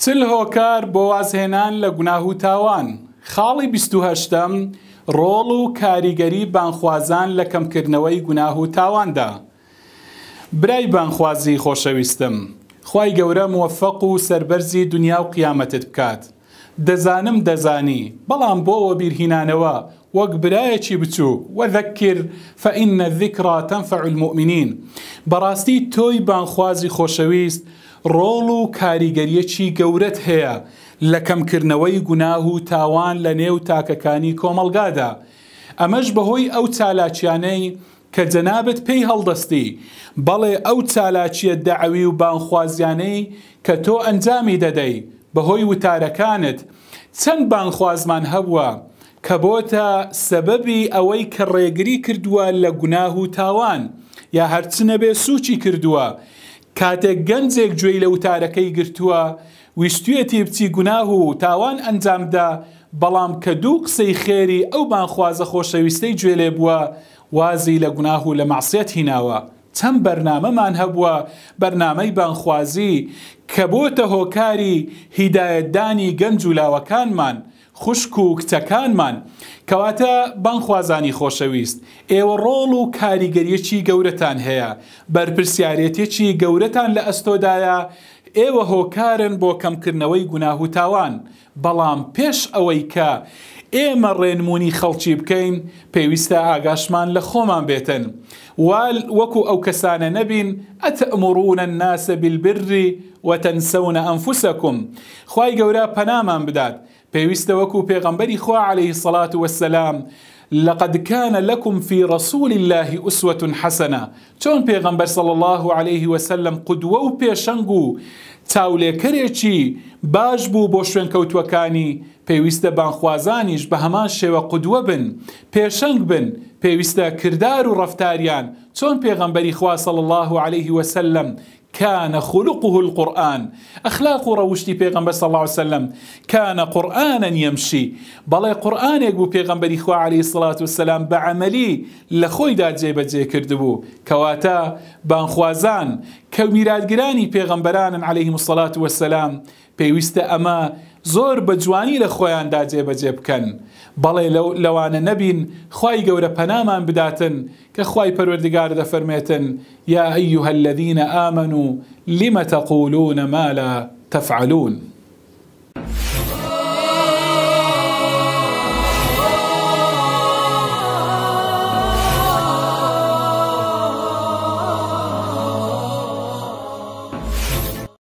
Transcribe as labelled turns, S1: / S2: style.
S1: چل هۆکار بۆ وازهێنان لە گوناه و تاوان. خاڵی 28ەم، ڕۆڵ و کاریگەری بانگخوازان لە کەمکردنەوەی گوناه و تاواندا. برای بانگخوازی خۆشەویستم، خوای گەورە موفەق و سەربەرزی دونیا و قیامەتت بکات. دەزانم دەزانی، بەڵام بۆ وەبیرهینانەوە وەک برایەکی بچووک، وذکر فان الذکری تنفع المومنین، بەڕاستی تۆی بانگخوازی خۆشەویست ڕۆڵ و کاریگەریەکی گەورەت هەیە لە کەمکردنەوەی گوناه و تاوان لە نێو تاکەکانی کۆمەڵگادا، ئەمەش بەهۆی ئەو چالاکیانەی کە جەنابت پێی هەڵدەستی، بەڵێ ئەو چالاکییە دەعەوی و بانگخوازیانەی کە تۆ ئەنجامی دەدەی بەهۆی وتارەکانت، چەند بانگخوازمان هەبووە کە بۆتە سەبەبی ئەوەی کە ڕێگری کردووە لە گوناه و تاوان یا هەرچ نەبێ سووکی کردووە، کاتێک گەنجێک گوێی لە وتارەکەی گرتووە ویستویەتی بچی گوناه و تاوان ئەنجام بدا، بەڵام کە دوو قسەی خێری ئەو بانگخوازە خۆشەویستەی گوێ لێ بووە وازی لە گوناه و لە مەعسیەت هیناوە، چەند بەرنامەمان هەبووە بەرنامەی بانگخوازی کە بۆتە هۆکاری هیدایەتدانی گەنج و لاوەکانمان، خوشک و کچەکانمان، کەواتە بانگخوازانی خۆشەویست ئێوە ڕۆڵ و کاریگەریەکی گەورەتان هەیە، بەرپرسیارێتیەکی گەورەتان لە ئەستۆدایە، ئێوە هۆکارن بۆ کەمکردنەوەی گوناه و تاوان، بەڵام پێش ئەوەی کە ئێمە ڕێنمونی خەڵکی بکەین پێویستە ئاگاشمان لە خۆمان بێتن وا وەکو ئەو کەسانە نەبین اتأمرون الناس بالبر وتنسون انفسکم خوای گەورە پەنامان بدات پێویستە وەکو پێغەمبەری خوا علیه الصلاة والسلام لقد کان لکم فی رسول اللە اسوە حسنە چۆن پێغەمبەر صلی اللە علیه وسلم قودوە و پێشەنگ و چاولێکەرێکی باش بوو بۆ شوێنکەوتوەکانی، پێویستە بانگخوازانیش بەهەمان شێوە قودوە بن، پێشەنگ بن، پێویستە کردار و ڕەفتاریان چۆن پێغەمبەری خوا صلی اللە علیه وسلم کان خلقه القرآن ئەخلاق و ڕەوشتی پێغەمبەر صلی اللە علیە وسلم کان قرآنا یمشی بەڵێ قورئانێک بوو پێغەمبەری خوا علیە الصلوة والسلام بە عەمەلی لە خۆیدا جێبەجێ کردبوو کەواتە بانگخوازان کە میراتگرانی پێغەمبەرانن علیهم الصلوة والسلام پێویستە ئەمە زۆر بە جوانی لە خۆیاندا جێبەجێ بکەن بەڵێ لەوانە نەبین خوای گەورە پەنامان بداتن کە خوای پەروەردگار دەفەرمێتن یا ایها الذین آمنوا لم تقولون ما لا تفعلون.